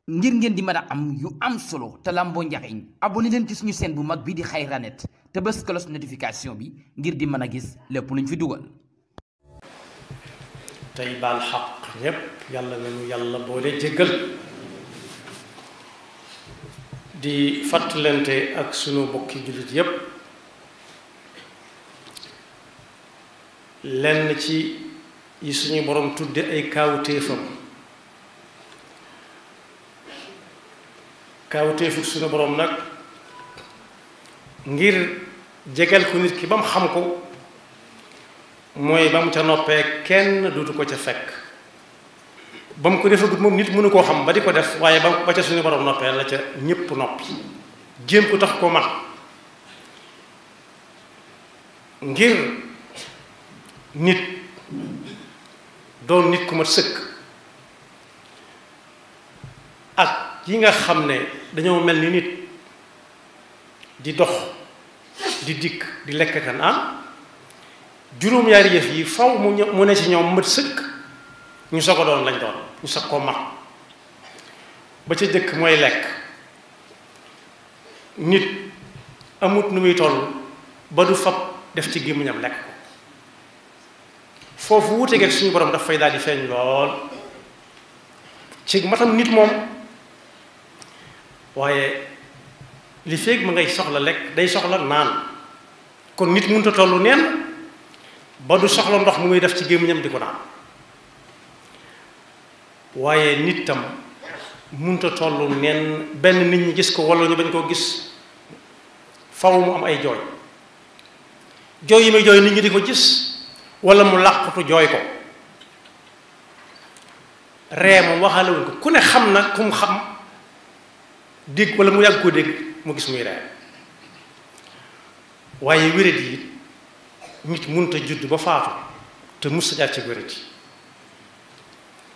ngir ngeen di mën a am yu am solo te lamboo njariñ abonné leen ci suñu chaîne bu mag bi di Xayranet te bës cloche notification bi ngir di mën a gis lépp luñ fi dugal. tey baal xaq ñépp yàlla nañu yàlla boole jéggal di fàttalante ak sunu bokki jullit yépp lenn ci yi suñu borom tudde ay kaawteefam kaawteefu suñu borom nag ngir jegal ko nit ki ba mu xam ko mooy ba mu ca noppee kenn duutu ko ca fekk ba mu ko defagut moom nit mënu koo xam ba di ko def waaye ba ca suñu borom noppee la ca ñépp noppi jéem ko tax ko man ngir nit doon nit ku mat sëkk ak yi nga xam ne dañoo mel ni nit di dox di dikk di lekk kan am juróom-ñaari yëf yi faw mu ne ci ñoom mat sëkk ñu soog a doon lañ doon ñu soog koo mat ba ca jëkk mooy lekk nit amut nu muy toll ba du fab def ci gémmiñam lekk ko foofu wuute geeg suñu borom daf fay daal di feeñ lool ci matam nit moom waaye li feeg ma ngay soxla lekk day soxla naan kon nit mënut a tollu neen ba du soxla ndox mu muy def ci gémmiñam di ko naan waaye nit tam mënut a tollu neen benn nit ñi gis ko walla ñu bañ koo gis faw mu am ay jooy jooy yi muy jooy nit ñi di ko gis walla mu làqutu jooy ko ree moom waxaale wuñ ko ku ne xam na ku mu xam dégg walla mu yàgg koo dégg mu gis muy ree waaye wéret yi nit mënut a judd ba faatu te mus sa jaar ci wéret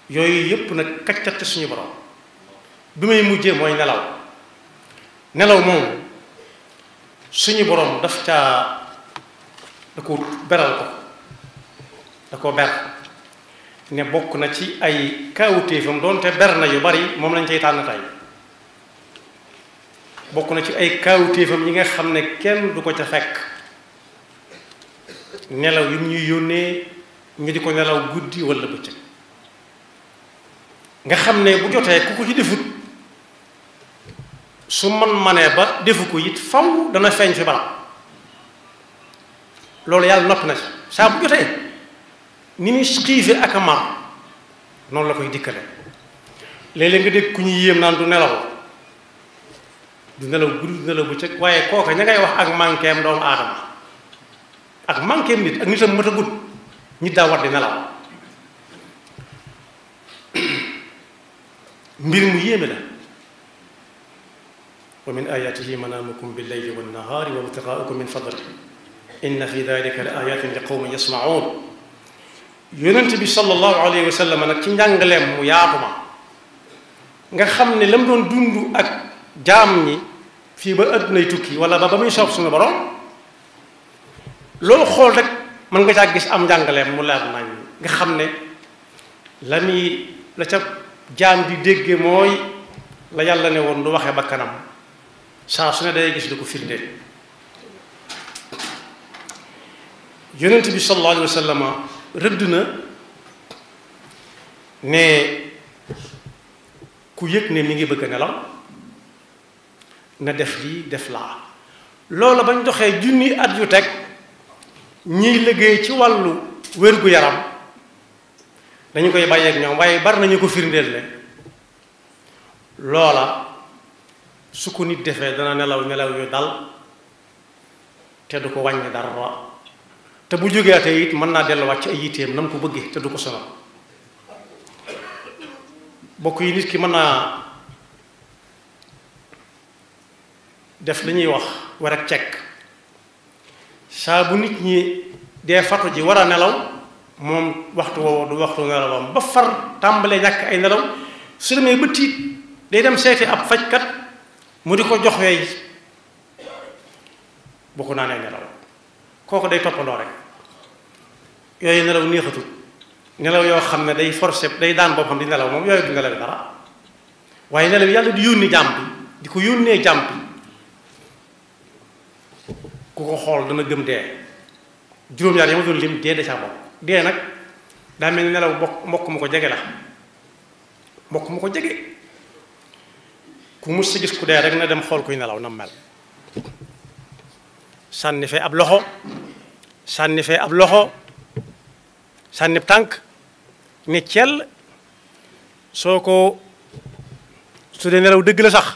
yooyu yépp nag kaccat suñu borom bi may mujjee mooy nelaw moom suñu borom daf caa da ko beral ko da ko ber ne bokk na ci ay kaawutéefam doonte ber na yu bari moom lañ cay tànn tey bokk na ci ay kaawutéefam yi nga xam ne kenn du ko ca fekk nelaw yi mu ñuy yónnee ñu di ko nelaw guddi walla bëccëg nga xam ne bu jotee ku ko ci defut su manee ba defu ko it faw dana feeñ fi barab loolu yàlla noppi na ci saa bu jotee ni muy xiife ak a mar noonu la koy dikkale léeg-léeg nga dégg ku ñuy yéem naan du nelaw guddi du nelaw bëccëg waaye kooka ña ngay wax ak manqueem doomu aadama ak manqueem nit ak nitam mët a gudd nit daa war di nelaw mbir mu yéeme la wa min ayatihi manaamukum billayli wannahaari wa ibtigaa'ukum min fadlihi inna fi dalika la ayatin li qawmin yasma'un yonent bi sallallahu alayhi wa sallam nag ci njàngaleem mu yaatu ma nga xam ne la mu doon dund ak jaam ñi fii ba àddunay tukki wala ba muy soob suñu borom loolu xool rek mën nga caa gis am njàngaleem mu leer nañ nga xam ne la ca jaam di dégge mooy la yàlla ne woon du waxee ba kanam saa su ne day gis di ko firndeel yonent bi sallallahu alayhi wa sallam rëdd na ne ku yëg ne mi ngi bëgg a nelaw na def lii def laa loola bañ doxee junni at yu teg ñiy liggéey ci wàllu wér-gu-yaram dañu koy bàyyeek ñoom waaye bari nañu ko firndeel ne loola su ko nit defee dana nelaw yu dal te du ko wàññi dara te bu jógeatee it mën naa delluwaat ci ay yitteem na mu ko bëggee te du ko sonal bokk yi nit ki mën naa def li ñuy wax war ak cekk saa bu nit ñi dee fatu ji war a nelaw moom waxtu woowu du waxtu nelawam ba far tàmbalee ñàkk ay nelaw su demee ba tiit day dem seeti ab fajkat mu di ko jox weey bu ko naanee nelaw kooku day toppandoo rek yooyu nelaw neexatul nelaw yoo xam ne day forcé day daan boppam di nelaw moom yooyu du nelaw dara waaye nelaw yàlla di yónni jàmm bi di ko yónnee jàmm bi ku ko xool dana gëm dee. juróom-ñaar yi ma doon lim dee da caa bokk. dee nag daa mel ni nelaw mbokk mu ko jege la mbokk mu ko jege ku mus si gis ku dee rek na dem xool kuy nelaw na mel. sànni fee ab loxo sànni fee ab loxo sànni tànk ne cell soo ko su dee nelaw dëgg la sax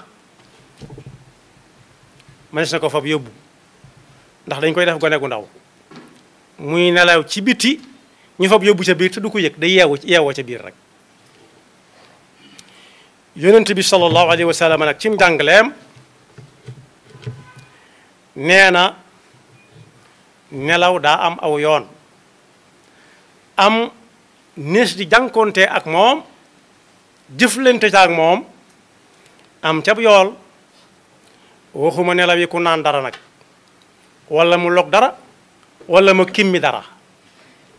mënees na ko fab yóbbu ndax dañ koy def gone gu ndaw muy nelaw ci biti ñu fab yóbbu ca biir te du ko yëg day yeewoo ca biir rek. yonent bi sallallahu alayhi wa sallam nag ci njàngaleem nee na nelaw daa am aw yoon am nees di jànkoonte ak moom jëflante ca ak moom am cab yool waxuma nelaw yi ku naan dara nag wala mu log dara wala mu kimmi dara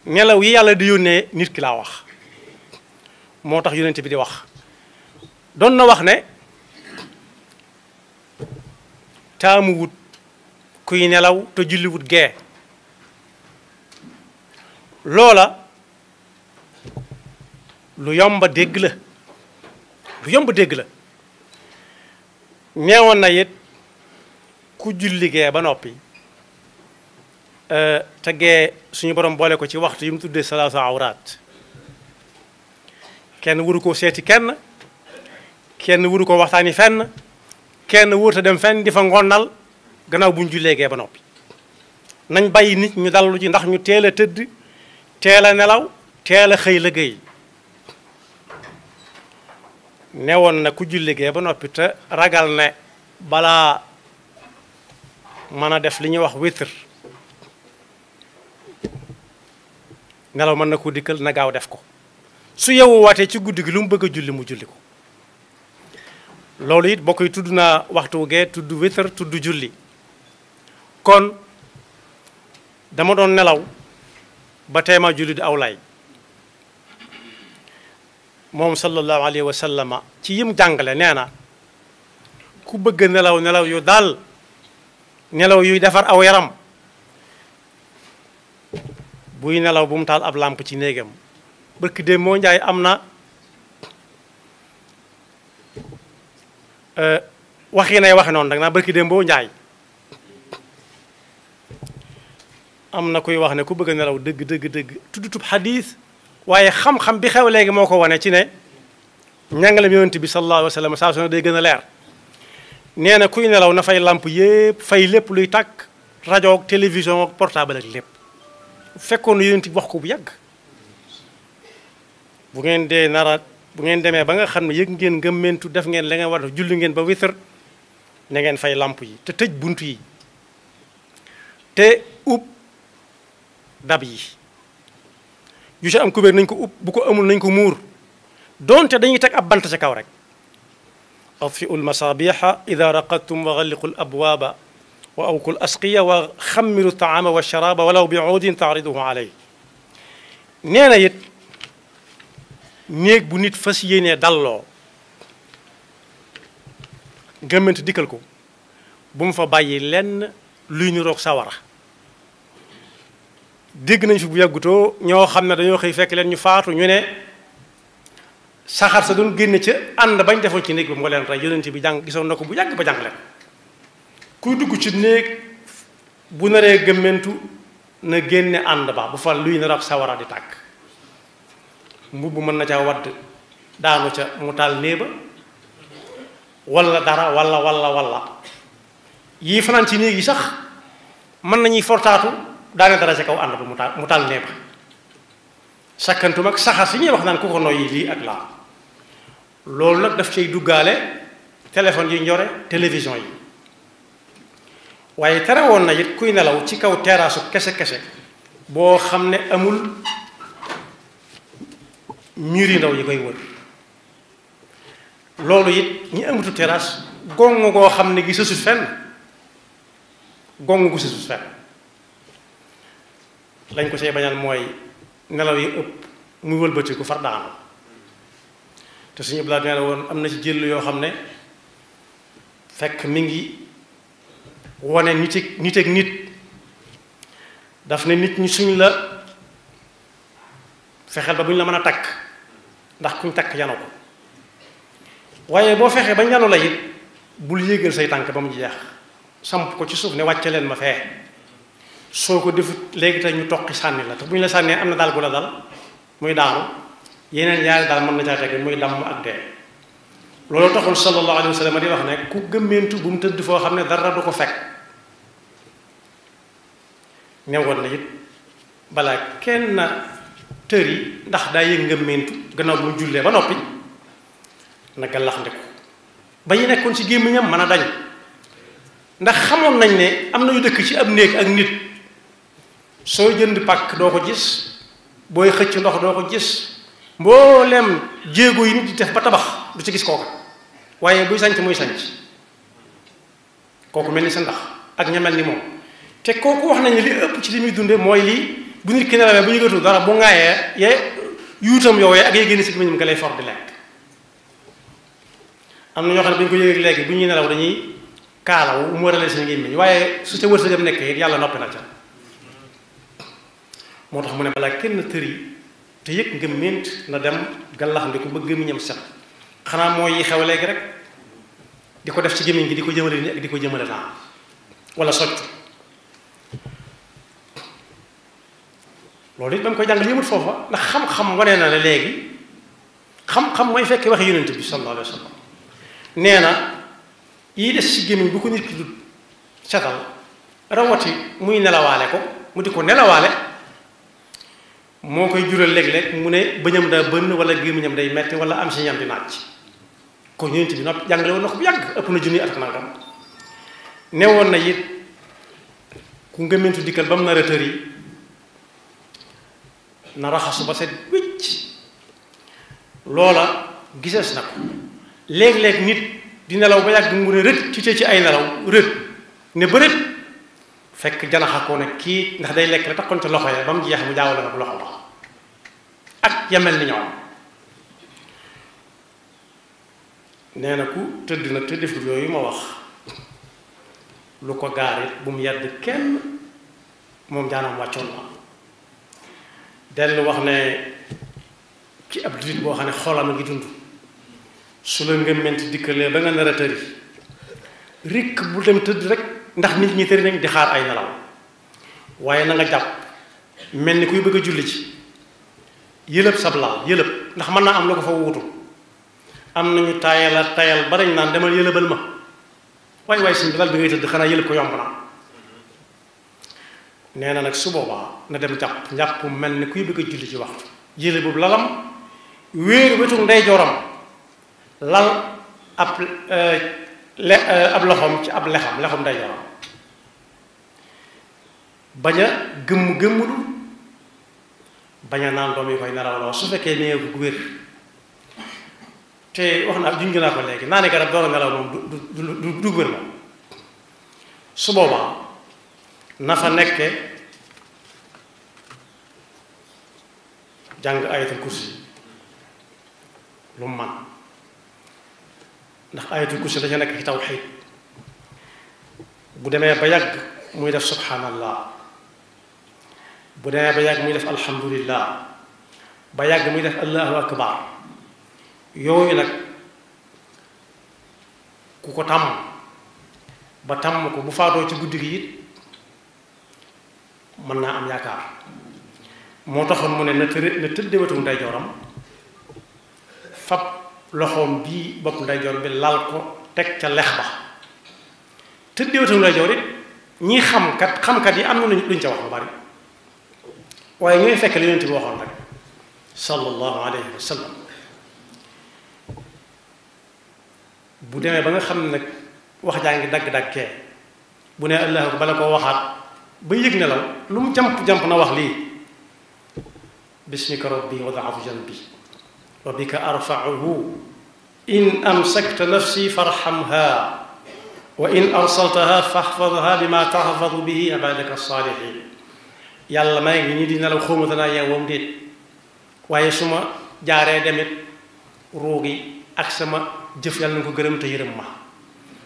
nelaw yi yàlla di yónnee nit ki laa wax. moo tax yonent bi di wax doon na wax ne taamu wut kuy nelaw te julli wut gee loola lu yomba dégg la lu yomba dégg la neewoon na it ku julli gee ba noppi te gee suñu borom boole ko ci waxtu yi mu tuddee salaatu awraat kenn wuru ko seeti kenn wuru ko waxtaani fenn kenn wurta dem fenn di fa ngonnal gannaaw bu ñu jullee gee ba noppi nañ bàyyi nit ñu dallu ci ndax ñu teel a tëdd teel a nelaw teel a xëy liggéey newoon na ku julli gee ba noppi te ragal ne balaa mën a def li ñuy wax witr nelaw mën na ko dikkal na gaaw def ko su yeewu waatee ci guddi gi lu mu bëgg a julli mu julli ko loolu it bokk yi tudd naa waxtu gee tudd witr tudd julli kon dama doon nelaw ba teema julli di aw lay moom sallallahu alayhi wa sallama ci yim jàngale nee na ku bëgg nelaw nelaw yu daal nelaw yuy defar aw yaram buy nelaw bu mu taal ab làmp ci néegam barki démb moo njaay am na waxi nay waxe noonu dag naa barki démb boo njaay am na kuy wax ne ku bëgg a nelaw dëgg dëgg dëgg tuddutub xadiis waaye xam-xam bi xew léegi moo ko wane ci ne njàngalem yonent bi sallallahu alayhi wa sallam saa su ne day gën a leer nee na kuy nelaw na fay làmp yépp fay lépp luy tàkk rajo ak télévision ak portable ak lépp fekkoon na yonent bi wax ko bu yàgg bu ngeen dee nara bu ngeen demee ba nga xam ne yëg ngeen ngëmmentu def ngeen la ngeen war a def julli ngeen ba witr na ngeen fay làmp yi te tëj bunt yi te ub dab yi yu ci am kubéer nañ ko ub bu ko amul nañ ko muur doonte dañuy teg ab bant ca kaw rek atfiu lmasabiha ida raqadtum wa galliqu l abwaaba wa awku l asqiya wa xammiru taama wa sharaba walaw bi uudin taariduhu aley nee na it néeg bu nit fas yéenee dalloo gëmmant dikkal ko bu mu fa bàyyi lenn luy niroog sawara dégg nañ fi bu yàggutoo ñoo xam ne dañoo xëy fekk leen ñu faatu ñu ne saxaar sa doon génne ca ànd bañ defoon ci néeg bi moo leen rey yonent bi jàng gisoon na ko bu yàgg ba jàng leen kuy dugg ci néeg bu naree gëmmentu na génne ànd ba bu fa luy niroog sawara di tàkk mbubb mën na ca wadd daanu ca mu taal néeba walla dara walla yii fanaan ci néeg yi sax mën nañuy fortaatu daane dara ca kaw ànd ba mu taal néeba sakkantum ak saxaar si ñuy wax naan ku ko noyyi lii ak laa loolu nag daf cay duggaale téléphone yi njore télévision yi waaye tere woon na it kuy nelaw ci kaw teraasu kese boo xam ne amul mur yi ndaw yi koy wër loolu it ñi amatu terrasse gong goo xam ne gi sësut fenn gong gu sësut fenn lañ ko see bañal mooy nelaw yi ëpp muy wëlbatiku far daanu te suñu blaat nee na woon am na ci jël yoo xam ne fekk mi ngi wone nit ak nit daf ne nit ñi suñ la fexeel ba bu ñu la mën a takk ndax kuñ takk yanu ko waaye boo fexee ba yanu la it bul yéegal say tànk ba mu jeex samp ko ci suuf ne wàcce leen ma fee soo ko defut léegi te ñu toqi sànni la te bu ñu la sànnee am na daal gu la dal muy daanu yeneen ñaari daal mën na caa teg muy damm ak dee loolu taxul sallallahu alayhi wa sallam di wax ne ku gëmmeentu bu mu tëdd foo xam ne dara du ko fekk newoon na it balaa kenn tër yi ndax daa yëg ngëmmeentu gannaaw bu mu jullee ba noppi na gàllax ndiku ba ñu nekkoon ci gémmiñam mën a dañ ndax xamoon nañ ne am na yu dëkk ci ab néeg ak nit soo jënd pàkk doo ko gis booy xëcc ndox doo ko gis mboolem jéego yi nit di def ba tabax du ci gis kooku waaye buy sanc muy sanc kooku mel ni sa ndax ak ña mel ni moom te kooku wax nañu li ëpp ci li muy dunde mooy lii bu nit ki nelawee bu yëgatu dara bu ŋaayee ye yuutam yoowee ak yee génn si gémmiñam nga lay for di lekk am na ñoo xam ne bu ñu ko yëgee léegi bu ñuy nelaw dañuy kaalaw mu warale seen gémmiñ waaye su ca wërsëgam nekk it yàlla noppi na ca moo tax mu ne balaa kenn tëri te yëg nga mént na dem gàllaxndiku ba gémmiñam set xanaa mooy yi xew léegi rek di ko def ci gémmiñ gi di ko jëmale ni ak di ko jëmale naa wala soccu loolu it ba mu koy jàngal yëmut foofa ndax xam-xam wane na ne léegi xam-xam mooy fekk waxi yonent bi sallallahu alayhi wa sallam nee na yii des ci gémmiñ bu ko nit ki du setal rawati muy nelawaale ko mu di ko nelawaale moo koy jural léeg-léeg mu ne bëñam daa bënn wala gémmiñam day metti wala am si ñam di naaj kon yonent bi noppi jàngale woon na ko bu yàgg ëpp na junni at nangam ne woon na it ku ngëmentu dikkal ba mu nar a tër yi na raxasu ba set wicc loola gisees na ko léeg-léeg nit di nelaw ba yàgg mu ne rët ci ay nelaw rët ne ba rët fekk janaxa ko ne kii ndax day lekk la taxoon ca loxo ya ba mu jeex mu jaawale na bu loxo ba ak yamel ni ñoom nee na ku tëdd nag te deful yooyu ma wax lu ko gaar it bu mu yedd kenn moom jaanam wàccoon la dellu wax ne ci ab jullit boo xam ne xolam a ngi dund su la ngëmment dikkalee ba nga nar a tëri rikk bu dem tëdd rek ndax nit ñi tëri nañ di xaar ay nelaw waaye na nga jàpp mel ni kuy bëgg a julli ci yëlëb sab laal yëlëb ndax mën naa am lu ko fa wuutu am nañu tayal ba dañ naan demal yëlëbal ma waaye suñ bi lal bi ngay tëdd xanaa yëlëb ko yomb na nee na nag su boobaa na dem jàpp njàpp mel ni kuy bëgg a julli ci waxtu yële boobu lalam wéeru wetu ndeyjooram lal ab loxoom ci ab lexam ndeyjooram bañ a gëmmulu bañ a naan doom yi koy nelaw la su fekkee nee ko wér te wax naa junj naa ko léegi naa ne garab door a nelaw moom du wér moom su boobaa na fa nekke jàng ayatul kursi lu mu man ndax ayatul kursi dañu nekk ci tawxiid bu demee ba yàgg muy def subhanallah bu demee ba yàgg muy def alhamdulillah ba yàgg muy def allahu akbar yooyu nag ku ko tàmm ba tàmm ko bu faatoo ci guddi gi it mën naa am yaakaar moo taxoon mu ne na tëdde wetu ndeyjooram fab loxoom bii bopp ndeyjoor bi lal ko teg ca lex ba tëdde wetu ndeyjoor it ñi xamkat yi am na luñ ca wax lu bari waaye ñooy fekk li Yonent bi waxoon rek sallallahu alayhi wa sallam bu demee ba nga xam ne nag wax jaa ngi dagg-daggee bu ne allah ko bala koo waxaat ba yëg ne la lu mu jamp na wax lii bismika rabbi wada'tu janbi wa bika arfa'uhu in amsakta nafsi farhamha wa in arsaltaha fahfadha bima tahfadu bihi ibadaka as-salihin yàlla may ngi ñi di nelaw xawma danaa yeewoom déet waaye su ma jaaree demit roogi ak sama jëf yàlla na ko gërëm te yërëm ma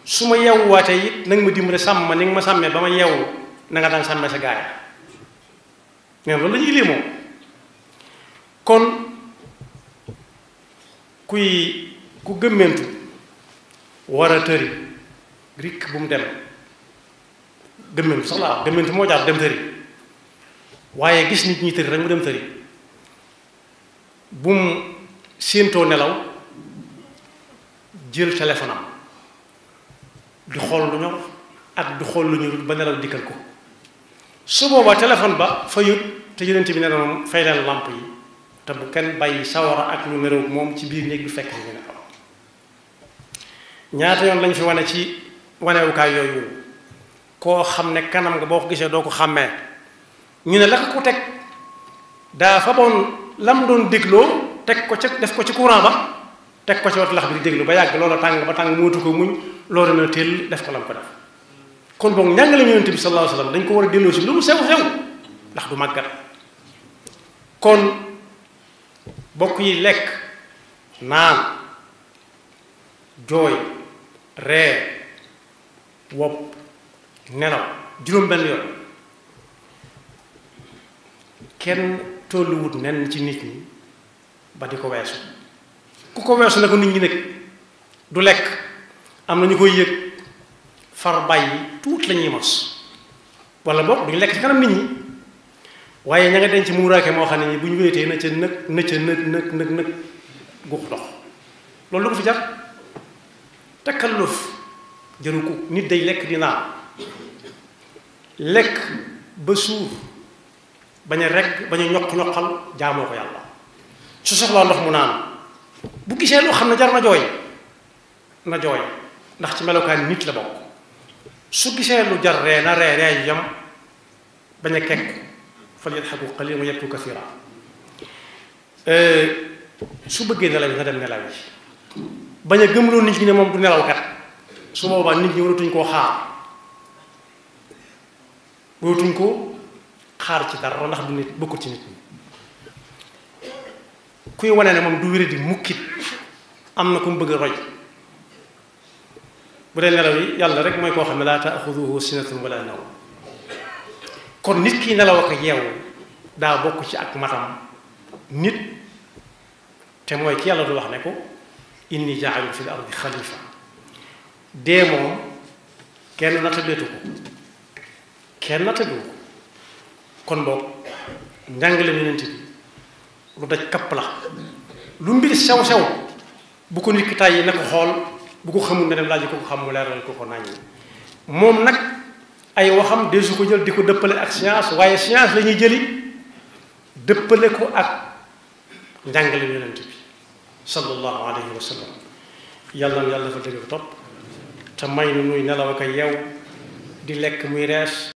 su ma yewwaatee it nanga ma dimbale sàmm ma ni nga ma sàmmee ba ma yeewu na nga daan sàmmee sa gaaya mais loolu la ñuy lii moom kon ku gëmmentu war a tëri rikk bu mu dem gëmmentu sax laa gëmmentu moo jaar dem tëri waaye gis nit ñi tëri rek mu dem tëri bu mu séentoo nelaw jël téléphone am di xool lu ñor ak di xool lu ñorul ba nelaw dikkal ko su boobaa téléphone ba fayut te yonent bi nee na moom fay leen làmp yi te bu kenn bàyyi sawara ak ñu merew moom ci biir néeg bi fekk ñu ne ñaata yoon lañ fi wane ci wanewukaay yooyu koo xam ne kanam nga boo ko gisee doo ko xàmmee ñu ne la ko teg daa fa boon lam doon dégloo teg ko ca def ko ci courant ba teg ko ci wat lax bi di déglu ba yàgg loola tàng ba tàng mootu ko muñ loolu na teel def ko lam ko def kon boog njàngale ñu yonent bi sallallahu alayhi wasallam dañ ko war a delloo si lu mu sew sew ndax du màggat kon bokk yi lekk naan jooy ree wopp nelaw juróom-benn yoon kenn tolluwut nen ci nit ñi ba di ko weesu ku ko weesu na ko nit ñi nekk du lekk am na ñu koy yëg far bàyyi tuut la ñuy mos wala boog duñu lekk ci kanam nit ñi waaye ña nga denc muuraake moo xam ne bu ñu wéetee na ca nëg guux dox loolu lu ko fi jar takalluf jëru ko nit day lekk di naan lekk ba suur bañ a rekk bañ a ñoq-ñoqal jaamoo ko yàlla su soxlaa ndox mu naan bu gisee loo xam ne jar na jooy ndax ci melokaan nit la bokk su gisee lu jar ree na ree yu yam bañ a kekk fal yadhaku qalilan wa yabku kathira su bëggee nelaw yi na dem nelaw yi bañ a gëmloo nit ñi ne moom du nelawkat su boobaa nit ñi waratuñ koo xaar ci dara ndax du nit bokkul ci nit ñi kuy wane ne moom du wéri di mukkit am na ku mu bëgg a roy bu dee nelaw yi yàlla rek mooy koo xam ne laa taaxuduhu sinatun wala nawm kon nit ki nelaw ak yeewu daa bokk ci ak matam nit te mooy ki yàlla du wax ne ko inni jaa'ilu fil ardi xalifa dee moom kenn nattabeetu ko kon boog njàngale yonent bi lu daj kapp la lu mbir sew-sew bu ko nit ki tàyyi na ko xool bu ko xamul ne dem laaj ko xam mu leeral ko naññi moom nag ay waxam desu ko jël di ko dëppale ak science waaye science la ñuy jëli dëppale ko ak njàngale yonent bi sallallahu alayhi wa sallam yàlla na yàlla dafa dëgg topp te may nu nuy nelaw ak yeew di lekk muy rees